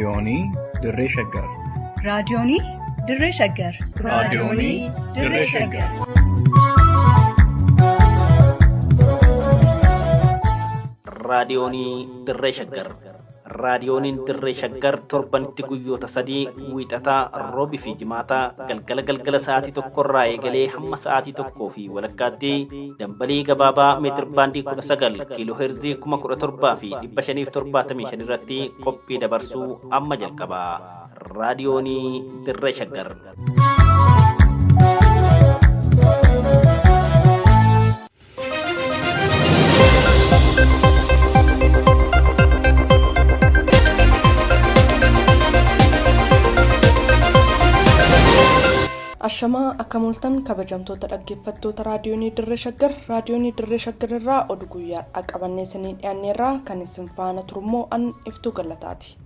Raadiyoonii Dirree Shaggar. Raadiyoonii Dirree Shaggar. Raadiyoonii Dirree Shaggar. Raadiyoonii Dirree Shaggar. Raadiyooniin Dirree Shaggar torbanitti guyyoota 3, wiixataa, roobii fi jimaataa, galgala galgala sa'aatii 1rraa eegalee hamma sa'aatii 1:30tti dambalii gabaabaa meetir baandii 19 kiiloo heerzii 17,575 irratti qophii dabarsuu amma jalqaba. Raadiyoonii Dirree Shaggar. Ashamaa, akkam ooltan kabajamtoota dhaggeeffattoota Raadiyoonii Dirree Shaggar. Raadiyoonii Dirree Shaggar irraa oduu guyyaadhaa qabannee isinii dhiyaanneerraa, kan isin faana turummoo an Iftuu Galataati.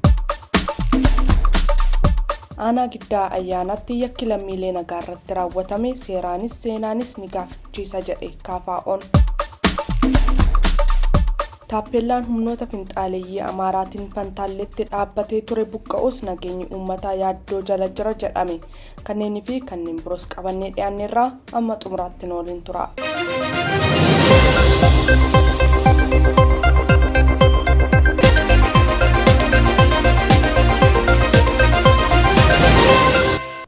Aanaa Giddaa Ayyaanaatti yakki lammiilee nagaa irratti raawwatame seeraanis seenaanis ni gaafachiisa jedhe KFO'n. Taappeellaan humnoota finxaaleeyyii Amaaraatiin Fantaalleetti dhaabbatee ture buqqa'us nageenyi uummataa yaaddoo jala jira jedhame. Kanneenii fi kanneen biroos qabannee dhiyaanneerraa, amma xumuraatti nu waliin tura.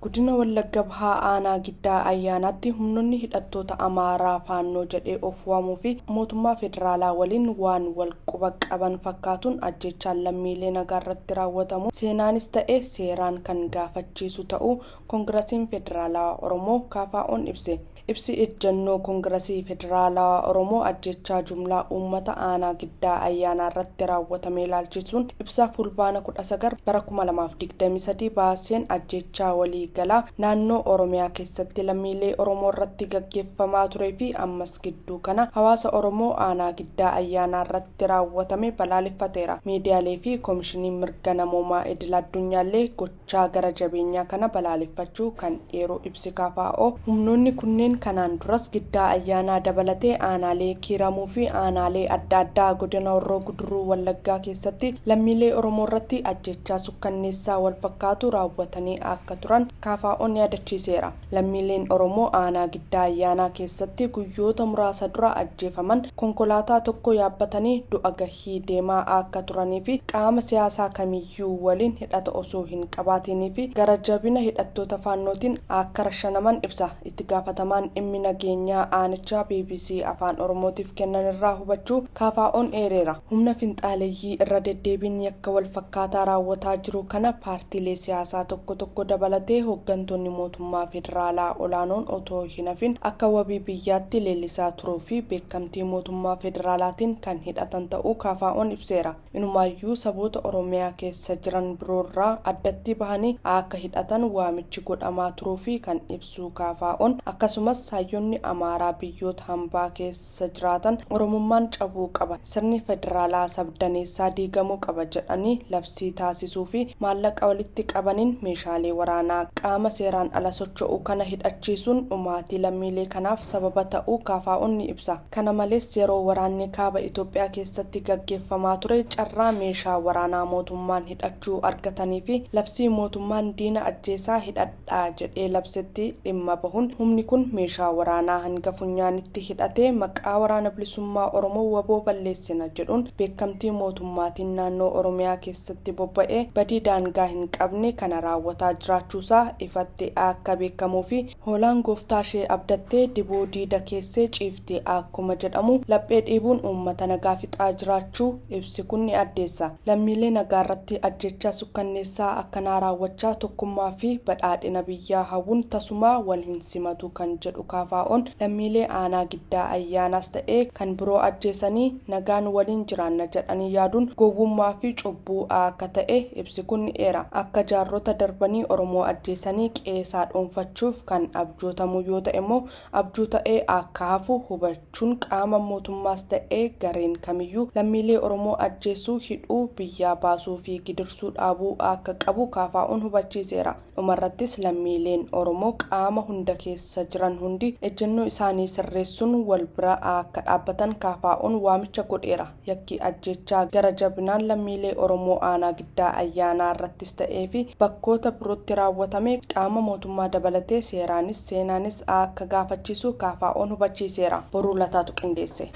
Godina Wallagga Bahaa Aanaa Giddaa Ayyaanaatti humnoonni hidhattoota Amaaraa Faannoo jedhee of waamuu fi mootummaa federaalaa waliin waan wal quba qaban fakkaatuun ajjeechaan lammiilee nagaa irratti raawwatamu seenaanis ta'e seeraan kan gaafachiisu ta'uu Kongirasiin Federaalawaa Oromoo, KFO'n, ibse. Ibsi ejjannoo Kongirasii Federaalawaa Oromoo ajjeechaa jumlaa uummata aanaa Giddaa Ayyaanaa irratti raawwatame ilaalchisuun ibsa Fulbaana 19 bara 2023 baaseen, ajjeechaa walii galaa naannoo Oromiyaa keessatti lammiilee Oromoo irratti gaggeeffamaa turee fi ammas gidduu kana hawaasa Oromoo aanaa Giddaa Ayyaanaa irratti raawwatame balaaleffateera. Miidiyaalee fi Komishiniin Mirga Namoomaa Idil Addunyaallee gochaa gara jabeenyaa kana balaaleffachuu kan eeru ibsi KFO, humnoonni kunneen kanaan duras Giddaa Ayyaanaa dabalatee aanaalee Kiiramuu fi aanaalee adda addaa godina Horroo Guduruu Wallaggaa keessatti lammiilee Oromoo irratti ajjeechaa sukkanneessaa wal fakkaatu raawwatanii akka turan KFO'n yaadachiiseera. Lammiileen Oromoo aanaa Giddaa Ayyaanaa keessatti guyyoota muraasa dura ajjeefaman konkolaataa tokko yaabbatanii du'a gahii deemaa akka turanii fi qaama siyaasaa kamiyyuu waliin hidhata osoo hin qabaatinii fi gara jabina hidhattoota Faannootiin akka rashanaman ibsa itti gaafatamaan dhimmi nageenyaa aanichaa bbc Afaan Oromootiif kennan irraa hubachuu KFO'n eereera. Humna finxaaleyyii irra deddeebiin yakka wal fakkaataa raawwataa jiru kana paartiilee siyaasaa tokko tokko dabalatee hooggantoonni mootummaa federaalaa olaanoon otoo hin hafin akka wabii biyyaatti leellisaa turuu fi beekamtii mootummaa federaalaatiin kan hidhatan ta'uu KFO'n ibseera. Inumaayyuu saboota Oromiyaa keessa jiran biroorraa addatti bahanii akka hidhatan waamichi godhamaa turuu fi kan ibsu KFO'n, akkasumas hayyoonni Amaaraa biyyoota hambaa keessa jiraatan Oromummaan cabuu qaba, sirni federaalaa sabdaneessaa diigamuu qaba jedhanii labsii taasisuu fi maallaqa walitti qabaniin meeshaalee waraanaa qaama seeraan ala socho'u kana hidhachiisuun dhumaatii lammiilee kanaaf sababa ta'uu KFO'n ni ibsa. Kana malees, yeroo waraanni kaaba Itoophiyaa keessatti gaggeeffamaa ture carraa meeshaa waraanaa mootummaan hidhachuu argatanii fi labsii mootummaan diina ajjeesaa, hidhadhaa jedhee labsetti dhimma bahuun humni kun meeshaa waraanaa hanga funyaanitti hidhatee maqaa Waraana Bilisummaa Oromoo, WBO, balleessina jedhuun beekamtii mootummaatiin naannoo Oromiyaa keessatti bobba'ee badii daangaa hin qabne kana raawwataa jiraachuusaa ifatti akka beekamuu fi Hoolaan gooftaa ishee abdattee diboo diida keessee ciifti akkuma jedhamu, laphee dhiibuun uummata nagaa fixaa jiraachuu ibsi kun ni addeessa. Lammiilee nagaarratti ajjeechaa sukkanneessaa akkanaa raawwachaa tokkummaa fi badhaadhina biyyaa hawwuun tasumaa wal hin simatu kan jedhu KFO'n, lammiilee aanaa Giddaa Ayyaanaas ta'ee kan biroo ajjeesanii nagaan waliin jiraanna jedhanii yaaduun gowwummaa fi cubbuu akka ta'e ibsi kun ni eera. Akka jaarrota darbanii Oromoo ajjeesanii qe'eesaa dhuunfachuuf kan abjootamu yoo ta'emmoo abjuu ta'ee akka hafu hubachuun qaama mootummaas ta'ee gareen kamiyyuu lammiilee Oromoo ajjeesuu, hidhuu, biyyaa baasuu fi gidirsuu dhaabuu akka qabu KFO'n hubachiiseera. Dhumarrattis lammiileen Oromoo qaama hunda keessa jiran hundi ejjennoo isaanii sirreessuun wal bira akka dhaabbatan KFO'n waamicha godheera. Yakki ajjechaa gara jabinaan lammiilee Oromoo aanaa Giddaa Ayyaanaa irrattis ta'ee fi bakkoota birootti raawwatame qaama mootummaa dabalatee seeraanis seenaanis akka gaafachiisu KFO'n hubachiiseera. Boruu Lataatu qindeesse.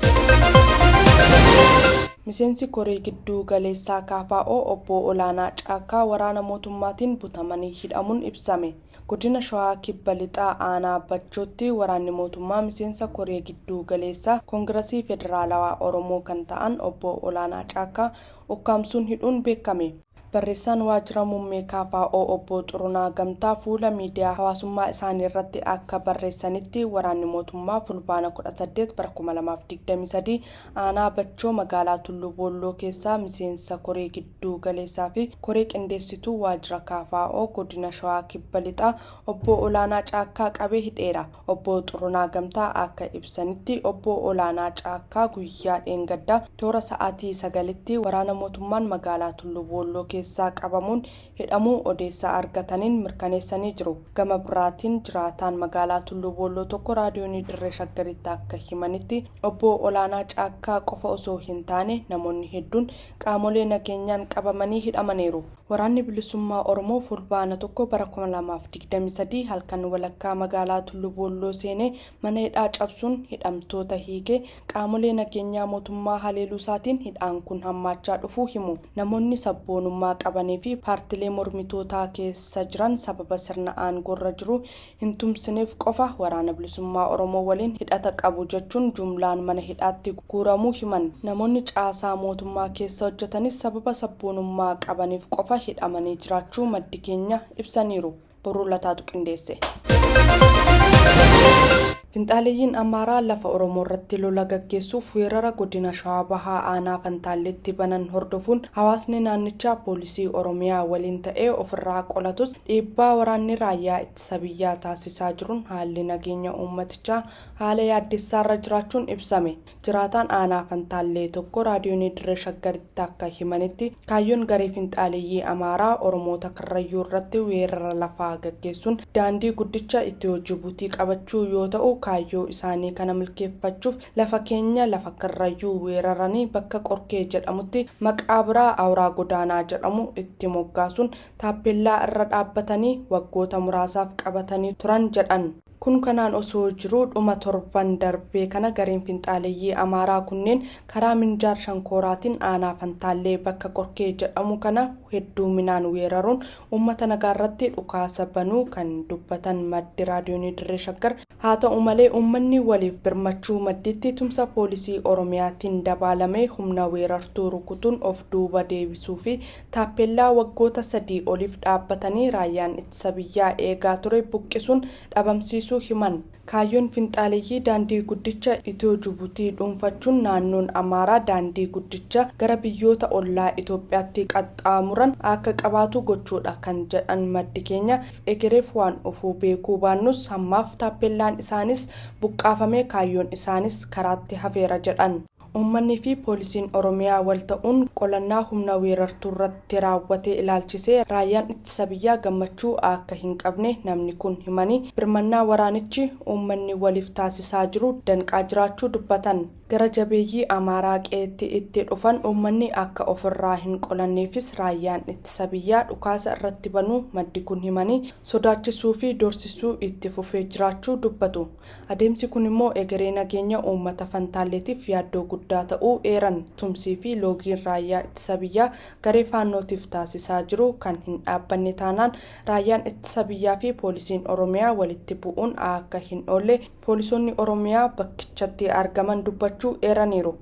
Miseensi koree gidduu galeessaa KFO obbo Olaanaa Caakkaa waraana mootummaatiin butamanii hidhamuun ibsame. Godina Shawaa Kibba Lixaa Aanaa Bachootti waraanni mootummaa miseensa koree gidduu galeessaa Koongirasii Federaalawaa Oromoo kan ta'an obbo Olaanaa Caakkaa ukkaamsuun hidhuun beekame. Barreessaan waajjira muummee KFO obbo Xurunaa Gamtaa fuula miidiyaa hawaasummaa isaanii irratti akka barreessanitti waraanni mootummaa fulbaana 18 bara 2023 aanaa Bachoo magaalaa Tulluu Boolloo keessaa miseensa koree gidduu galeessaa fi koree qindeessituu waajjira KFO godina Shawaa Kibba Lixaa obbo Olaanaa Caakkaa qabee hidheera. Obbo Xurunaa Gamtaa akka ibsanitti obbo Olaanaa Caakkaa guyyaa dheengaddaa toora sa'aatii 9tti waraana mootummaan magaalaa Tulluu Boolloo keessaa qabamuun hidhamuu odeessaa argataniin mirkaneessanii jiru. Gama biraatiin jiraataan magaalaa Tulluu Boolloo tokko raadiyoonii Dirree Shaggaritti akka himanitti obbo Olaanaa Caakkaa qofa osoo hin taane namoonni hedduun qaamolee nageenyaan qabamanii hidhamaniiru. Waraanni bilisummaa Oromoo fulbaana 1 bara 2023 halkan walakkaa magaalaa Tulluu Boolloo seenee mana hidhaa cabsuun hidhamtoota hiikee qaamolee nageenyaa mootummaa haleeluu isaatiin hidhaan kun hammaachaa dhufuu himu. Namoonni sabboonummaa qabanii fi paartilee mormitootaa keessa jiran sababa sirna aangoorra jiru hin tumsineef qofa waraana bilisummaa Oromoo waliin hidhata qabu jechuun jumlaan mana hidhaatti guuramuu himan. Namoonni caasaa mootummaa keessa hojjetanis sababa sabboonummaa qabaniif qofa hidhamanii jiraachuu maddi keenya ibsaniiru. Boruu Lataatu qindeesse. Finxaaleeyyiin Amaaraa lafa Oromoo irratti lola gaggeessuuf weerara godina Shawaa Bahaa aanaa Fantaalleetti banan hordofuun hawaasni naannichaa poolisii Oromiyaa waliin ta'ee ofirraa qolatus dhiibbaa waraanni raayyaa ittisa biyyaa taasisaa jiruun haalli nageenya uummatichaa haala yaaddessaarra jiraachuun ibsame. Jiraataan aanaa Fantaallee tokko raadiyoonii Dirree Shaggaritti akka himanitti kaayyoon garee finxaaleeyyii Amaaraa Oromoota Karrayyuu irratti weerara lafaa gaggeessuun daandii guddicha Itiyoo Jibuutii qabachuu yoo ta'u kaayyoo isaanii kana milkeeffachuuf lafa keenya lafa Karrayyuu weeraranii bakka Qorkee jedhamutti maqaa biraa Awuraa Godaanaa jedhamu itti moggaasuun taappellaa irra dhaabbatanii waggoota muraasaaf qabatanii turan jedhan. Kun kanaan osoo jiruu dhuma torban darbee kana gareen finxaaleeyyii Amaaraa kunneen karaa Minjaar Shankooraatiin aanaa Fantaallee bakka Qorkee jedhamu kana hedduminaan weeraruun uummata nagaarratti dhukaasa banuu kan dubbatan maddi raadiyoonii Dirree Shaggar. Haa ta'u malee uummanni waliif birmachuu madditti tumsa poolisii Oromiyaatiin dabaalamee humna weerartuu rukutuun of duuba deebisuu fi taappellaa waggoota 3 oliif dhaabbatanii raayyaan ittisa biyyaa eegaa ture buqqisuun dhabamsiisuu himan. Kaayyoon finxaaleeyyii daandii guddicha Itiyoo Jibuutii dhuunfachuun naannoon Amaaraa daandii guddicha gara biyyoota ollaa Itoophiyaatti qaxxaamuran akka qabaatu gochuudha kan jedhan maddi keenya egereef waan dhufuu beekuu baannus hammaaf taappellaan isaanis buqqaafamee kaayyoon isaanis karaatti hafeera jedhan. Uummanni fi poolisiin Oromiyaa wal ta'uun qolannaa humna weerartuu irratti raawwate ilaalchisee raayyaan ittisa biyyaa gammachuu akka hin qabne namni kun himanii birmannaa waraanichi uummanni waliif taasisaa jiru danqaa jiraachuu dubbatan. Gara jabeeyyii Amaaraa qe'eetti itti dhufan uummanni akka ofirraa hin qolanneefis raayyaan ittisa biyyaa dhukaasa irratti banuu maddi kun himanii sodaachisuu fi doorsisuu itti fufee jiraachuu dubbatu. Adeemsi kun immoo egeree nageenya uummata Fantaalleetiif yaaddoo guddaa ta'uu eeran. Tumsii fi loogiin raayyaa ittisa biyyaa garee faannootiif taasisaa jiru kan hin dhaabbanne taanaan raayyaan ittisa biyyaa fi poolisiin Oromiyaa walitti bu'uun akka hin oolle poolisoonni Oromiyaa bakkichatti argaman dubbachuu eeraniiru.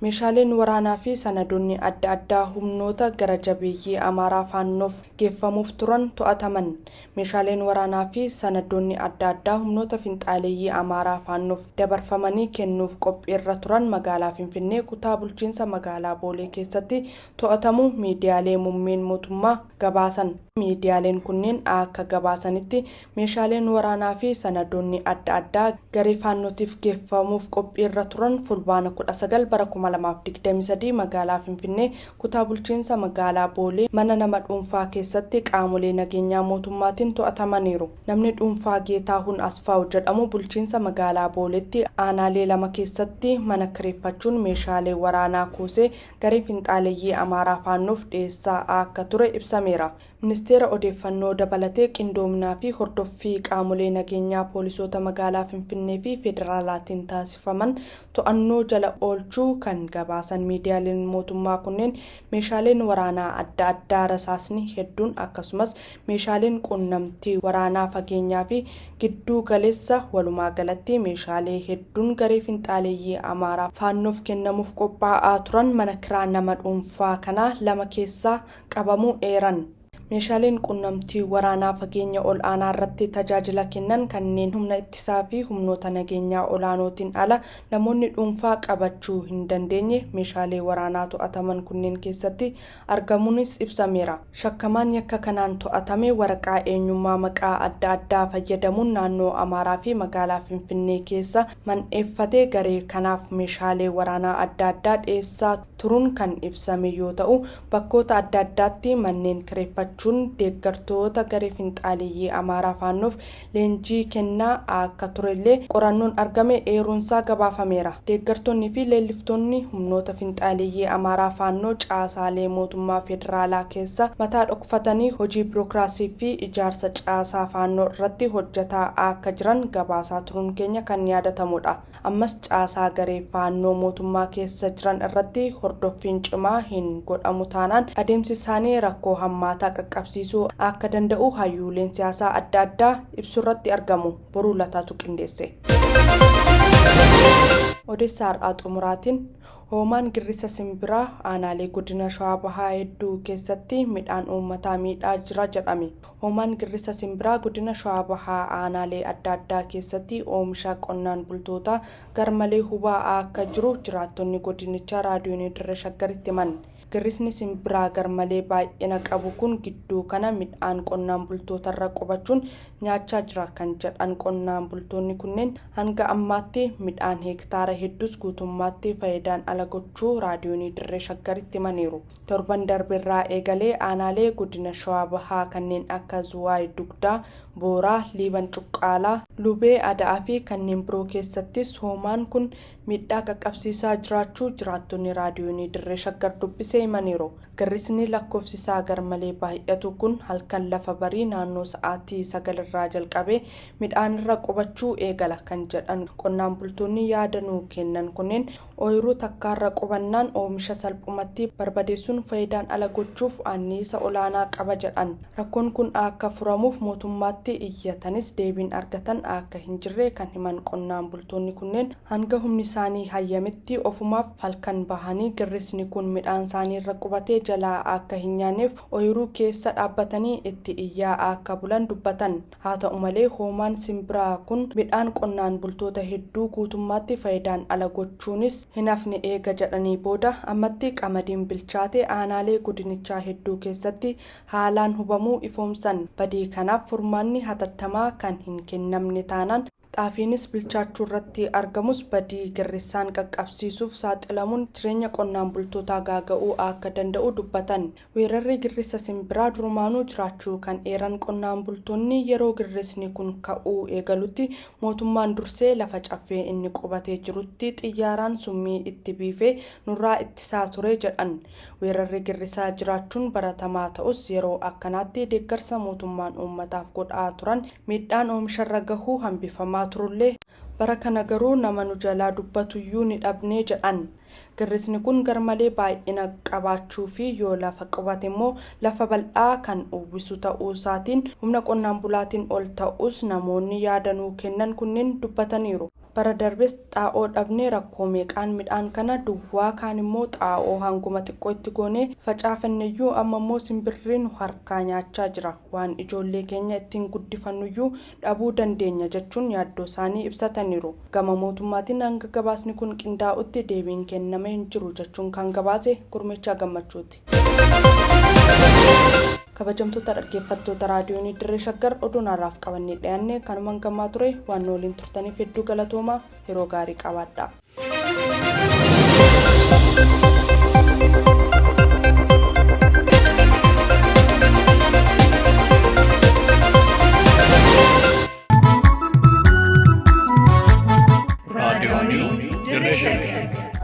Meeshaaleen waraanaa fi sanadoonni adda addaa humnoota gara jabeeyyii Amaaraa faannoof geeffamuuf turan to'ataman. Meeshaaleen waraanaa fi sanadoonni adda addaa humnoota finxaaleeyyii Amaaraa faannoof dabarfamanii kennuuf qophiirra turan magaalaa Finfinnee kutaa bulchiinsa magaalaa Boolee keessatti to'atamuu miidiyaalee muummeen mootummaa gabaasan. Miidiyaaleen kunneen akka gabaasanitti meeshaaleen waraanaa fi sanadoonni adda addaa garee faannootiif geeffamuuf qophiirra turan Fulbaana 19 bara 2023 magaalaa Finfinnee kutaa bulchiinsa magaalaa Boolee mana nama dhuunfaa keessatti qaamolee nageenyaa mootummaatiin to'atamaniiru. Namni dhuunfaa Geetaahuun Asfaaw jedhamu bulchiinsa magaalaa Booleetti aanaalee lama keessatti mana kireeffachuun meeshaalee waraanaa kuusee garee finxaaleeyyii Amaaraa Faannoof dhiyeessaa akka ture ibsameera. Ministeera odeeffannoo dabalatee qindoominaa fi hordoffii qaamolee nageenyaa poolisoota magaalaa Finfinnee fi federaalaatiin taasifaman to'annoo jala oolchuu kan gabaasan miidiyaaleen mootummaa kunneen meeshaaleen waraanaa adda addaa rasaasni hedduun akkasumas meeshaaleen quunnamtii waraanaa fageenyaa fi gidduu galeessa walumaa galatti meeshaalee hedduun garee finxaaleeyyii Amaaraa Faannoof kennamuuf qophaa'aa turan mana kiraa nama dhuunfaa kanaa lama keessaa qabamuu eeran. Meeshaaleen quunnamtii waraanaa fageenya ol aanaa irratti tajaajila kennan kanneen humna ittisaa fi humnoota nageenyaa olaanootiin ala namoonni dhuunfaa qabachuu hin dandeenye meeshaalee waraanaa to'ataman kunneen keessatti argamuunis ibsameera. Shakkamaan yakka kanaan to'atame waraqaa eenyummaa maqaa adda addaa fayyadamuun naannoo Amaaraa fi magaalaa Finfinnee keessa man'eeffatee garee kanaaf meeshaalee waraanaa adda addaa dhiyeessaa turuun kan ibsame yoo ta'u, bakkoota adda addaatti manneen kireeffachuun deeggartoota garee finxaaleeyyii Amaaraa Faannoof leenjii kennaa akka turellee qorannoon argame eeruunsaa gabaafameera. Deeggartoonni fi leelliftoonni humnoota finxaaleeyyii Amaaraa Faannoo caasaalee mootummaa federaalaa keessa mataa dhokfatanii hojii birookiraasii fi ijaarsa caasaa Faannoo irratti hojjetaa akka jiran gabaasaa turuun keenya kan yaadatamudha. Ammas caasaa garee Faannoo mootummaa keessa jiran irratti hordoffiin cimaa hin godhamu taanaan adeemsi isaanii rakkoo hammaataa qaqqabsiisuu akka danda'u hayyuuleen siyaasaa adda addaa ibsurratti argamu. Boruu Lataatu qindeesse. Odeessa har'aa xumuraatiin hoomaan girrisa simbiraa aanaalee godina Shawaa Bahaa hedduu keessatti midhaan uummataa miidhaa jira jedhame. Hoomaan girrisa simbiraa godina Shawaa Bahaa aanaalee adda addaa keessatti oomisha qonnaan bultootaa garmalee hubaa akka jiru jiraattonni godinichaa raadiyoonii Dirree Shaggaritti himan. Girrisni simbiraa garmalee baay'ina qabu kun gidduu kana midhaan qonnaan bultootarra qubachuun nyaachaa jira kan jedhan qonnaan bultoonni kunneen hanga ammaatti midhaan heektaara hedduus guutummaatti faayidaan ala gochuu raadiyoonii Dirree Shaggaritti himaniiru. Torban darbeerraa eegalee aanaalee godina Shawaa Bahaa kanneen akka Zuwaay Dugdaa, Booraa, Liiban Cuqqaalaa, Lubee Ada'aa fi kanneen biroo keessattis hoomaan kun miidhaa qaqqabsiisaa jiraachuu jiraattonni raadiyoonii Dirree Shaggar dubbisee himaniiru. Girrisni lakkoofsi isaa garmalee baay'atu kun halkan lafa barii naannoo sa'aatii 9 irraa jalqabee midhaanirra qubachuu eegala kan jedhan qonnaan bultoonni yaada nuu kennan kunneen ooyiruu takkaarra qubannaan oomisha salphumatti barbadeessuun faayidaan ala gochuuf anniisa olaanaa qaba jedhan. Rakkoon kun akka furamuuf mootummaatti iyyatanis deebiin argatan akka hin jirre kan himan qonnaan bultoonni kunneen hanga humni isaanii hayyametti ofumaaf halkan bahanii girrisni kun midhaan isaaniirra qubatee jalaa akka hin nyaanneef ooyiruu keessa dhaabbatanii itti iyyaa akka bulan dubbatan. Haa ta'u malee hoomaan simbiraa kun midhaan qonnaan bultoota hedduu guutummaatti faayidaan ala gochuunis hin hafne eega jedhanii booda ammatti qamadiin bilchaate aanaalee godinichaa hedduu keessatti haalaan hubamuu ifoomsan. Badii kanaaf furmaanni hatattamaa kan hin kennamne taanaan xaafiinis bilchaachuu irratti argamus badii girrisaan qaqqabsiisuuf saaxilamuun jireenya qonnaan bultootaa gaaga'uu akka danda'u dubbatan. Weerarri girrisa simbiraa durumaanuu jiraachuu kan eeran qonnaan bultoonni yeroo girrisni kun ka'uu eegalutti mootummaan dursee lafa caffee inni qubatee jirutti xiyyaaraan summii itti biifee nurraa ittisaa ture jedhan. Weerarri girrisaa jiraachuun baratamaa ta'us yeroo akkanaatti deeggarsa mootummaan uummataaf godhaa turan miidhaan oomisharra gahuu hambifamaa turullee bara kana garuu nama nu jalaa dubbatuyyuu ni dhabnee jedhan. Girrisni kun garmalee baay'ina qabaachuu fi yoo lafa qubate immoo lafa bal'aa kan uwwisu ta'uu isaatiin humna qonnaan bulaatiin ol ta'us namoonni yaada nuu kennan kunneen dubbataniiru. Bara darbes xaa'oo dhabnee rakkoo meeqaan midhaan kana duwwaa kaan immoo xaa'oo hanguma xiqqoo itti goonee facaafanneyyuu amma immoo simbirri nu harkaa nyaachaa jira. Waan ijoollee keenya ittiin guddifannuyyuu dhabuu dandeenya jechuun yaaddoo isaanii ibsataniiru. Gama mootummaatiin hanga gabaasni kun qindaa'utti deebiin kenname hin jiru jechuun kan gabaase Gurmeechaa Gammachuuti. Kabajamtoota dhaggeeffattoota raadiyoonii Dirree Shaggar, oduun har'aaf qabannee dhiyaanne kanumaan gammaa ture. Waan nu waliin turtaniif hedduu galatoomaa, yeroo gaarii qabaadha. Raadiyoonii Dirree Shaggar.